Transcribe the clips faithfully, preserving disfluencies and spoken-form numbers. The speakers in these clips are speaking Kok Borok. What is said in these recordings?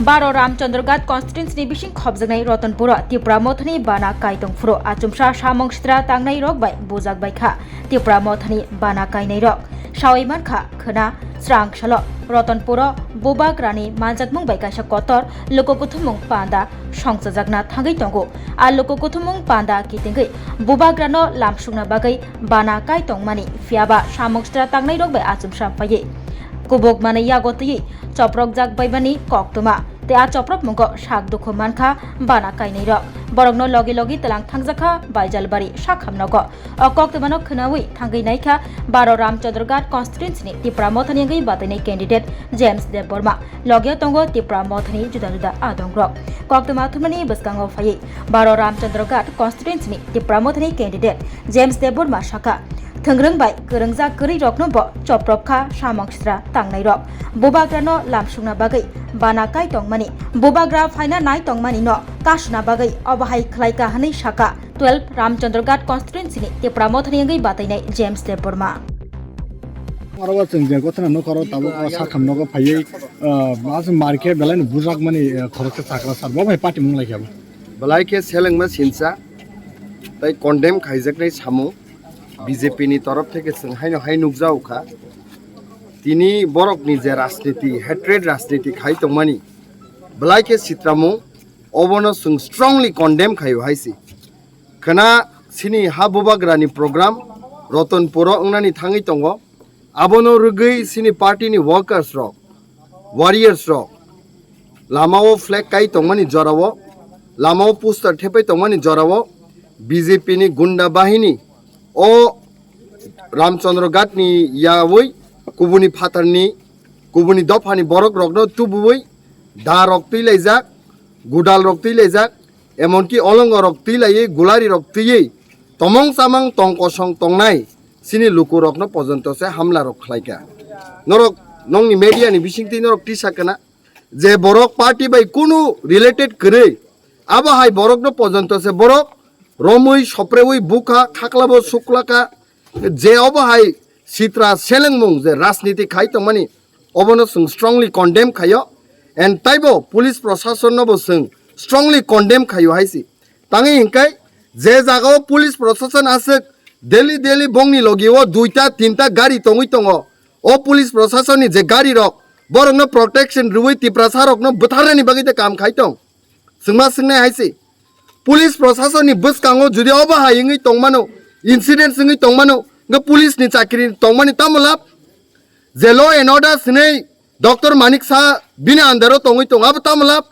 Baro Ramchandraghat constituency ni bising khobjaknai Ratanpuro Tipra Mothani bana kaitong phuru achumsa samung sitra tangnai rok bai bujak bai kha. Tipra Mothani bana kainai rok sawi mankha khwna srang salo Ratanpuro Bubagrani manjakmung bai kaisa kotor luku kuthumung panda songchajakna thangwi tongo. A luku kuthumung panda kitingwi Bubagrano lamsukna bagwi bana kai tongmani, phiyaba samung sitra tangnai rok bai achumsa phaiwi kubuk manwi yago twiwi choprokjak baibani koktwma tei a chopropmungo sak dukhu mankha bana kainai rok. Borokno logi logi tlang thangjakha Baijalbari sakham nogo. O koktwmano khwnawi thangwi naikha Baro Ramchandraghat constituency ni Tipra Mothani wngwi batainai candidate James Debbarma. Logio tongo Tipra Mothani juda juda adongrok. Koktwma thumnani bwskango phaiwi Baro Ramchandraghat constituency ni Tipra Mothani candidate James Debbarma sakha, thwngrwng bai kwrwngjak kwrwi rokno bo choprok kha samung sitra tangnai rok. Bubagrano lamsukna bagwi bana kai tongmani, Bubagra phaina nai tongmani no kasuna bagwi obo hai khlai kha hwnwi sakha twelve Ramchandraghat constituency ni Tipra Mothani wngwi batainai James Debbarma. Oro o chwng je gothana nokaro tabuk o sakham nogo phaiwi, ah, ma se marke belai no bujak mani, ah, khoroksa chakra sar bo bai party mung lai khe bo. Belai khe selengma sinsa tei condemn khaijaknai samung B J P ni torof theke chwng haino hai nukjago kha. Tini borokni je rajniti, hatred rajniti khai tongmani, belai khe sitramung, obono chwng strongly condemn khaio hai se. Khwna sini ha Bubagrani program Ratanpuro wngnani thangwi tongo. Abono rwgwi sini party ni workers rok, warriors rok lamao flag kai tongmani jorao, lamao poster thepai tongmani jorao B J P ni gunda bahini o Ramchandra Ghat ni yawi kubuni phatarni, kubuni dophani borok rokno tubuwi da rok twi laijak, gudal rok twi laijak, emonki olongo rok twi laiwi, gulari rok twiwi, tomong chamang tong kosong tongnai sini luku rokno pojonto se hamla rok khlai kha. Norok nongni media ni bisingtwi norok tisa kana je borok party bai kunu related kwrwi, abo hai borokno pojonto se borok romwi soprewi bukha khaklabo suklaka je obo hai sitra selengmung je rajniti khai tongmani obono chwng strongly condemn khaio and taibo police proshasonno bo chwng strongly condemn khaio hai se. Tangwi hinkai je jagao police proshashan aswk daily daily bongni logio duita tinta gari tongwi tongo, o police proshashanni je gari rok borokno protection rwui Tiprasa rokno bwtharnani bagwi de kam khai tong. Chwngma chwngnai hai se. Police proshashanni bwskango judi obo hai wngwi tongmano, incident wngwi tongmano, hwnkhe police ni chakri tongmani tamo lab? Je law and order swnwi Doctor Manik Saha bini under o tongwi tongo, abo tamo lab?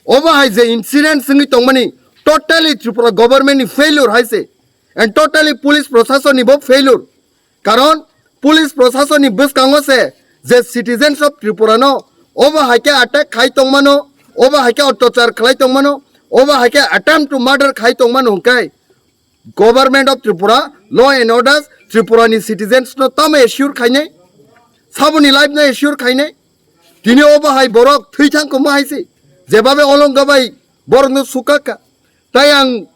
Obo hai je incident wngwi tongmani totally Tripura government ni failure hai se, and totally police proshashan ni bo failure. Karon police proshashan ni bwskango se je citizens of Tripura no obo hai khe attack khai tongmano, obo hai khe otyachar khlai tongmano, obo hai khe attempt to murder khai tongmano hwnkhe Government of Tripura, law and orders, Tripura ni citizens no tamo assure khainai, saboni life no assure khainai. Tini obo hai borok thwi thang koma hai se, jebabe olongo bai borok no sukak kha. Tai ang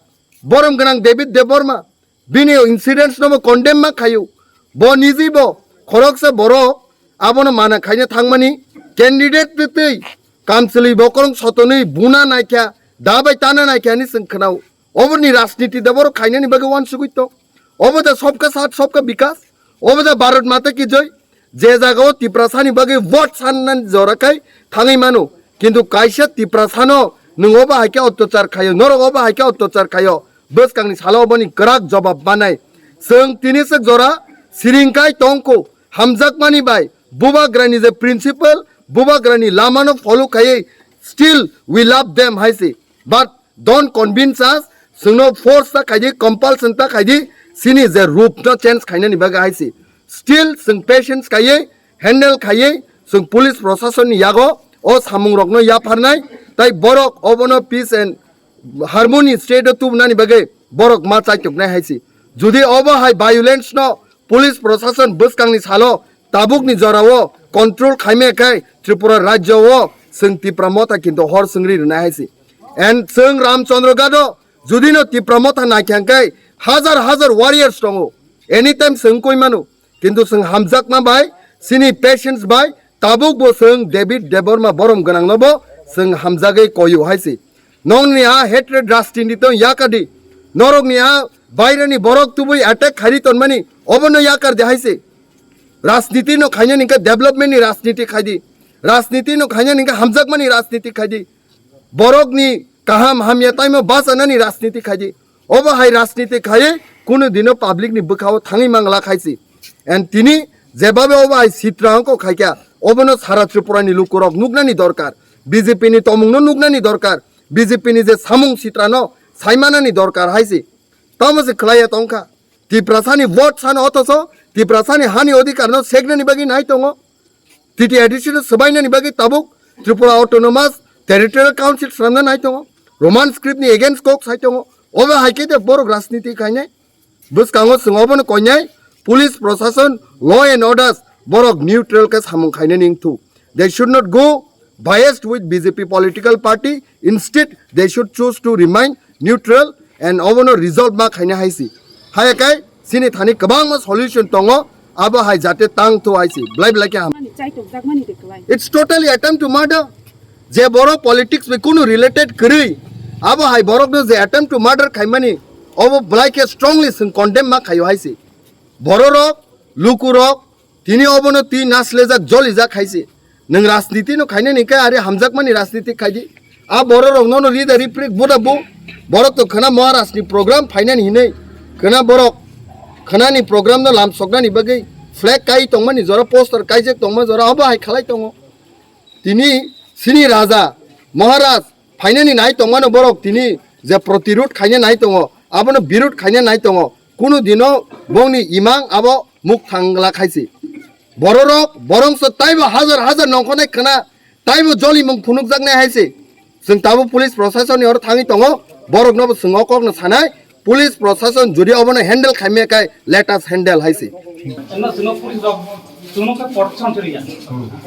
borom gwnang David Debbarma, bini incidents no bo condemn ma khaio. Bo niji bo khoroksa borok abono mana khaina thangmani candidate twi twi kamchwlwi bokorong sotonwi buna naikha, da bai tana naikha hinwi chwng khwnao. Oboni rajniti da borok khainani bagwi uansugwi tong. Obo da sabka saath sabka bikas. Obo da Bharat Mata ki jai. Je jagao Tiprasani bagwi vote sannani jora khai thangwi mano. Kintu kaisa Tiprasano nwng obo hai khe otyachar khaio, norok obo hai khe otyachar khaio. Bwskangni salo oboni kwrak jobab manai. Chwng tini swk jora siring khai tongkho. Hamjakmani bai Bubagrani je principle, Bubagrani lamano follow khaiwi still we love them hai se. But don't convince us, chwngno force ta khaidi, compulsion ta khaidi, sini je roop no change khainani bagwi hai se. Still chwng patience khaiwi, handle khaiwi, chwng police proshashan ni yago o samung rokno yapharnai, tai borok obono peace and harmony state o tubunani bagwi borok ma chaituknai hai se. Jodi obo hai violence no police proshashan bwskangni salo tabukni jorao control khaimaya khai Tripura rajyo o chwng Tipra Motha kintu hor swngri rwnai hai se. And chwng Ramchandra Ghat o jodi no Tipra Motha naikha khai hajar hajar warriors tongo. Anytime chwng koi mano. Kintu chwng hamjakma bai, chini patience bai, tabuk bo chwng David Debbarma borom gwnang no bo Chwng hamjagwi koyo hai se. Nokni a hatred rajniti tong yakadi. Norokni a bairani borok tubui attack khairi tonmani obono yakardi hai se. Rajniti no khainani hwnkhe development ni rajniti khaidi. Rajniti no khainani hwnkhe hamjakmani rajniti khaidi. Borokni kaham hamya taimo bachanani rajniti khaidi. Obo hai rajniti khaiwi kunu dino public ni bwkhao thangwi mangla khaisi. And tini jebabe obo hai sitra wngkok khaikha, obono sara Tripura ni lukurok nuknani dorkar. B J P ni tomungno nuknani dorkar. B J P ni je samung sitrano saimanani dorkar haisi. Tamo se khlaiya tongkha. Tiprasani vote sano othocho Tiprasani hani odhikarno seknani bagwi nai tongo. T T A D C no swbainani bagwi tabuk Tripura Autonomous Territorial Council swnamna nai tongo. Roman script ni against kok sai tongo. Obo hai khe de borok rajniti khainai. Bwskango chwng obono koinai police prosason, law and orders borok neutral khe samung khainani wngthu. They should not go biased with B J P political party. Instead, they should choose to remain neutral and obono resolve ma khaina hai si. Haya kai chini thani kwbangma solution tongo, abo hai jate tang thu hai si. Blai blai khe ham. Mani chai tok jak mani de kwlai. It's totally attempt to murder. Je borok politics bai kunu related kwrwi, abo hai borokno je attempt to murder khaimani, obo blai khe strongly chwng condemn ma khaio hai si. Bororok, lukurok, tini obono twi naslejak, jolijak hai se. Nwng rajniti no khainani hwnkhe ari hamjakmani rajniti khaidi. A bororok nono rida riprik buda bu. Borok to khwna Maharaj ni program phainani hinwi. Khwna borok khwnani program no lamsoknani bagwi flag kai tongmani jora, poster kaijak tongma jora, obo hai khalai tongo. Tini sini raja, Maharaj, phainani nai tongmano borok tini je protirod khaina nai tongo, abono birod khaina nai tongo. Kunu dino bongni imang abo muk thangla khaisi. Bororok, borongso taibo hajar hajar nongkhonai khwna, taibo jolimung phunukjaknai haisi. Chwng tabuk police proshasonni oro thangwi tongo, boroknobo chwng o kokno sanai, police proshashan jodi obono handle khaimya khe, let us handle hai se. Chwngno, chwngno police rok, chwngno khe protection thwriya.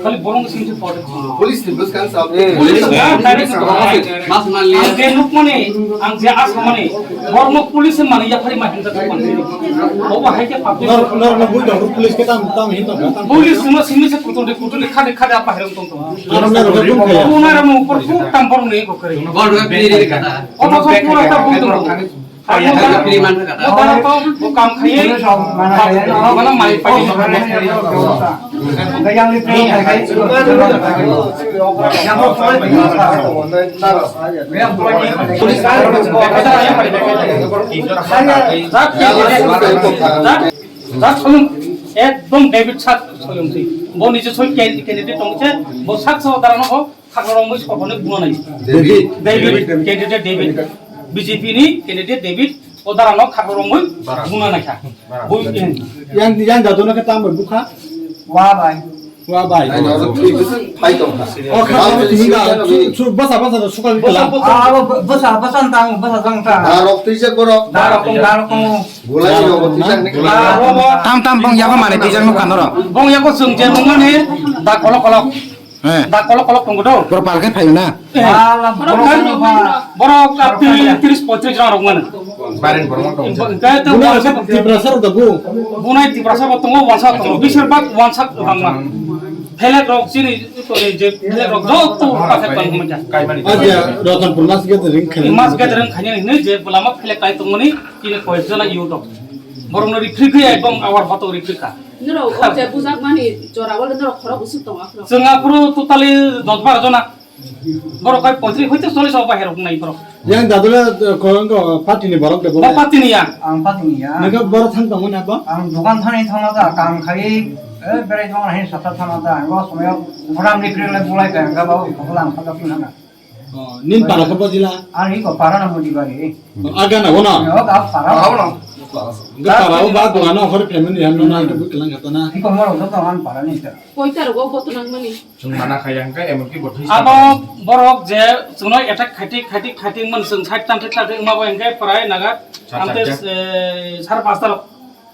Khali borok sing se protection. Police ni bwskang sa. Police ni bwskang sa. Mas man liya. Ang je nukmani, ang je asmani, borokno police mani yaphari ma hinda tukmani. Obo hai khe public. Nor, nor, nor, bui dong, police khe tam, tam hin dong, tam. Police chwngno simi se kutuli, kutuli, khade, khade apa herong tong tong. Nor, nor, nor, nor, nor. Obo nai rok nung por kuk tam borok ni kok kari. Bol rok bini ri kata. Obo sok pura ta bui dong. Aya, aya, pilihan ka. Obo tara to, bo kam khai, mana mai pai. Ekdom David sak soyong si. Bo nije soi candidate tong se, bo sak so dara no. Khakrok rwngwi sokoni buna nai. David. David, candidate David. B J P ni candidate David, o dara no khakrok rwngwi buna nai kha. Bui, eh. Yang, yang dado no khe tamo bukha? Wa bai. Wa bai. Ai, no, no, twi bwswk phai tong kha. O kha, twi bwswk twi phai tong kha. Su, su, bwsa, bwsa, su kali kala. Bwsa, bwsa. Ah, bo, bwsa, bwsa tang, bwsa tang ta. Darok twi jak borok. Darok tong, darok tong. Gulai no, twi jak ni. Tam, tam, bong yago mane twi jak no kanoro. Bong yago sung je nungmani, da kolok kolok. Eh. Da kolok kolok tongo do. Borok pal khe phaio na? Eh. Ala, borok borok kan, borok kan. Borok ati tris poitris jon rok mano. Baring borok tong. Enke to Bunai wansa Tiprasa rok da bu. Bunai Tiprasa bo tongo, wansa tongo. Bisir bak wansa bangma. Phelek rok chini to je phelek rok joto pakai tong mo ja. Kaimani. Aja Ratanpur mas gathering khaini. Mas gathering khaini ni je lama phelek kai tongmani kini koi jona yu do. Borok no rifri khe ekdom awar hoto rifri kha. Norok o je bujak mani jora wale norok khorok usuk tongo aphuru. Chwng aphuru totally dos bar jona. Borok kai poitris hoite chollish o baherok nai borok. Yang dadula, eh, korong ko party ni borok de bo. Bo party ni ya. Ang party ni ya. Nega borok thang tongo na bo? Ang dokan thani thangna da kam khai, eh, berai thangna hin sata thangna da. Ang bo somoyo program ni kri le bulai ka ang ga ba ko lang ka pin na. Oh, nin para khe bojila? Ani ko para na modi bari. Oh, aga na bona? Yo, ga para. Para bona. Ga para o ba dogano hor family han no na ke buklang kata na. Ni ko moro do to han para ni ta. Poita rogo boto nang mani. Chwng mana kha yang ka emon ki bothai. Abo borok je chwngno attack khaiti, khaiti, khaiti man chwng side tam thik tam thik ma bo engke prai naga. Sar ante, sar ja. Eh, sar pasta rok.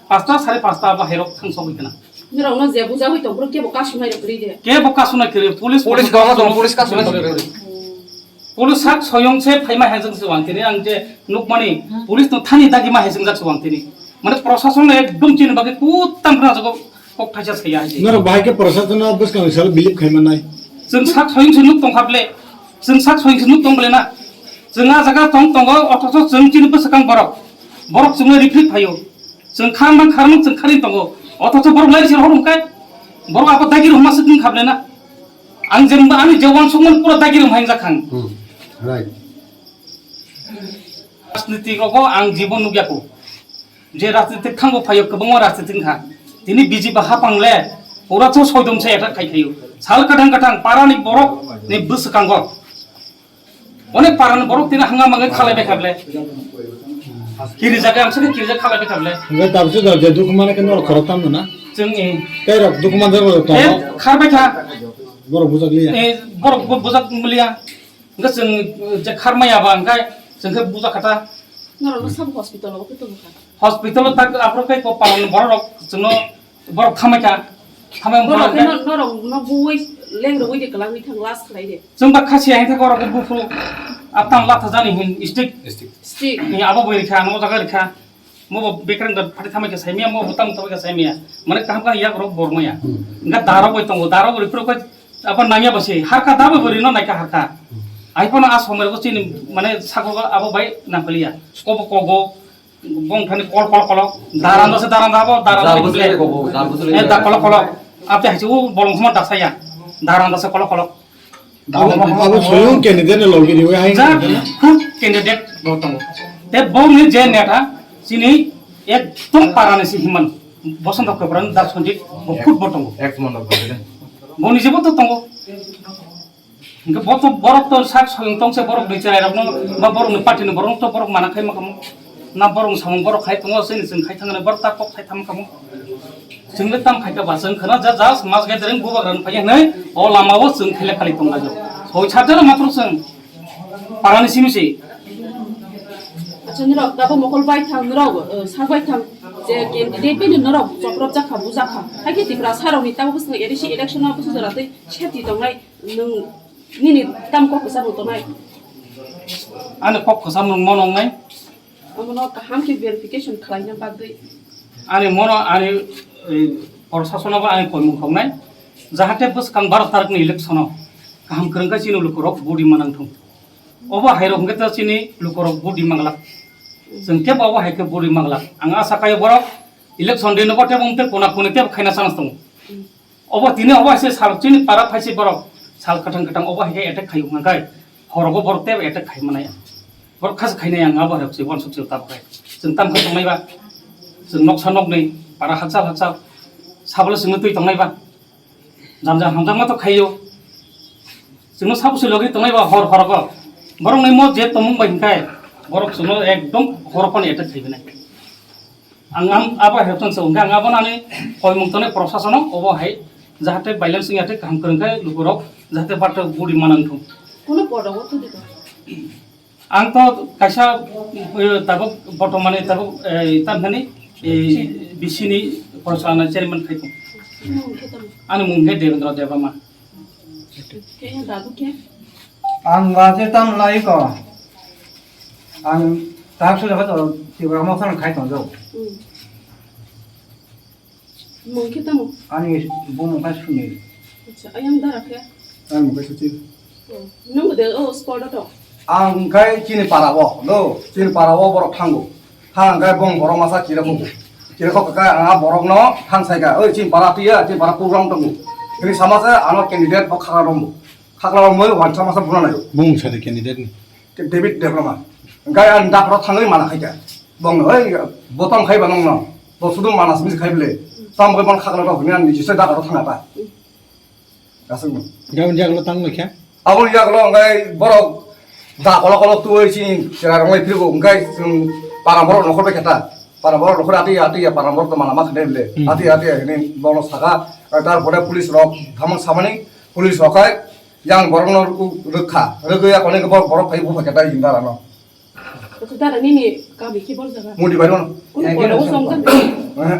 Pasta, sare pasta ba herok thang sogwi kana. Norokno je bujagwi tong, borok kebo kasunai rok kwrwi de. Kebo kasunai kwrwi, police police protection gama tong, police kasunai kwrwi. Police sak soyong se phaima henseng se wang tini ang je nukmani, police no thani dagi ma henseng jak se wang tini. Mane prosason no ekdom chini bagwi kutam khna jago kok thaisa saya hai. Norok bahai khe prosason no bwskang sal bilip khai manai. Chwng sak soyong se nuk tong kha ble. Chwng sak soi nuk tong bole na. Chwng a jaga tong tongo, othocho chwng chini bwswkang borok. Borok chwngno reflect phaio. Chwng kharma kharma chwng khari tongo. Othocho borok lai sir horum kai. Borok abo dagi ruma se tong khable na. Ang jemba ani je wansukmani pura dagi rum hainjak khang. Hmm. Right. Rajniti rogo ang jibon nugya ko. Je rajniti thango phaio kwbangma rajniti kha. Tini B J P hapang le pura cho soidom se attack khai khaio. Sal kadang kadang parani borok ni bwswkango. Onek parani borok tini hanga mangai khalai bai khable. Kiri jaga ang sini kiri jaga khalai bai khable. Enggak, tapi sudah jadi hukuman kan orang korok tam na. Chwng e. Tei rok hukuman jaga to. E, khar bai kha. Borok bujak liya. E, borok bu-, bujak mulia. Enggak chwng, eh, je khar maya ba, enggak chwng khe bujak kha ta. Norok no sub hospital o khe tong kha. Hospital o tak aphuru khe ko palan borok rok chwngno borok thamai kha. Thamai Borok borok khe khe no-, norok no buwi leng rwui de kwlangwi thang last khlai de. Chwng ba khasi hai thang borok buphuru aptang latha jani hin stick. Stick. Stick. Ni abo bwi rikha, ano jaga rikha. Mo bo bekrang da phati thamai kha saimya, mo bo tamo thamai kha saimya. Mane kaham kaham yak rok bormaya. Hmm. Enggak daro bwi tongo, daro bwi phuru khe apa nangya basi harka dabo bwi rino naikha harka. Hmm. Ai pono a somoi rok chini mane sago abo bai nangkaliya. Kobo kogo bong thani kol kol kolo. Daran dase daran dabo, daran Dar dabo bujuli bujuli. Ko bo, dar bujuli. Eh, da kolo kolo. Ape hachu bolong khoma dasaya. Daran dase kolo kolo. Abo, abo soyong candidate ni logi riwi hai Ja, candidate na? Khub candidate bo tongo. Te bo ni je neta chini ekdom parani si himan. Bosonto Kebran da Sanjit bo khub bo tongo. Ex mandal president. Bo ni je bo to tongo. Hingke bo to borok to sak soyong tong se borok ni cherai rok no ba borok ni party ni borok to borok mana khai ma kamo. Na borok samung borok khai tongo se ni chwng khai thangani borok ta kok khai tham kamo. Chwng le tam khaika ba, chwng khna ja, just mas gathering bubagra no phaiya hinwi o lama o chwng khele khali tong laio. Soi charjar matro chwng parani simi se. Acha, norok dabo mokol bai thang, norok, eh, sak bai thang, je candidate bai norok choprop jakha, bujakha. Haikhe Tiprasa rokni tamo bwswk A D C election o bwswk jora tei safety tongnai, nwng nini tam kok kwcharo tongnai. Ani kok kwcham nwng mo nongnai. Abono kaham khe verification khlaina bagwi. Ani mono ani, eh, prosasono bo ani koimung thoknai, jahate bwskang baro tarikni election-o kaham kwrwngkha chini lukurok budi manang thung. Obo hairok hwnkhe ta chini lukurok budi manglak. Chwng tebo obo hai khe budi manglak. Ang asa khaio borok election day-no bo tebo wngte kona koni tebo khaina chance tongo. Obo tini obo hai se sal chini para phaisi borok sal kwthang kwthang obo hai khe attack khaio hwnkhai horogo borok tebo attack khai manaya. Borok khasa khainai ang abo hai se wansuk se tabuk khai. Chwng tam khai tongnai ba. Chwng noksa nokni para hakchal hakchal sabole chwngno twi tongnai ba. Jam jam hamjakma to khaio. Chwngno sabo se logi tongnai ba hor horogo. Borok ni mo je tomung bai hwnkhai borok chwngno ekdom hor phano attack khai bwnai. Ang, ang abo hai chwng se hwnkhe ang abo nani koimung tongnai prosasono obo hai jahate violence wngya tei kaham kwrwng khe lukurok jahate bathok budi manang thung. Kono podogo thudi ko. Ang to kaisa, eh, tabuk bortomani tabuk, eh, tamthani, eh, B C ni porsa chairman khai thung. Ani mung khe Devendra Debbarma. Khe ya dadu khe? Ang waje tam lai ko. Ang tak su jaga to Tipra Motha khai tong jo. Hmm. Mung khe tamo? Ani bumung khai suni. Acha, ayang dara khe? Ani mung khai suchi. Oh. Nung de o sport to? Ang khai chini para o, do, chini para o borok thango. Thang khai bong borok masa chira khubu. Chira khok khai ang a borok no thang sai kha. Oi, chini para tiya, chini para program tongo. Chini sama se ano candidate bo khara rombo. Khakla rombo wansa masa buna nai. Bung sari candidate ni. David Debbarma. Hingke ang dakro thangwi mana khaikha. Bongno, "Hei, botong khaiba nongno. Bo sudu mana simi khaible. Tam khe bon khakla rok hwnwi ang nijisa dakro thangata." Aswkno. Gabon jagalo tang lekha? Aboni jagalo hingke borok da kolo kolo tuwi si chera rong lai phirbo hingke chwng para borok nokhor bai khata. Para borok nokhor ati ati para borok to mana ma khade le. Hmm. Ati ati hini bono saka. Tar pore police rok thamang samani police rok hai Yang borokno rw-, rwkha, rwgwi ya konwi borok, borok phai buphai khe dai jin dara no. Khe dara nini kami khe bor jaga? Mudi bai no. Kunu pore o song jaga? Eh,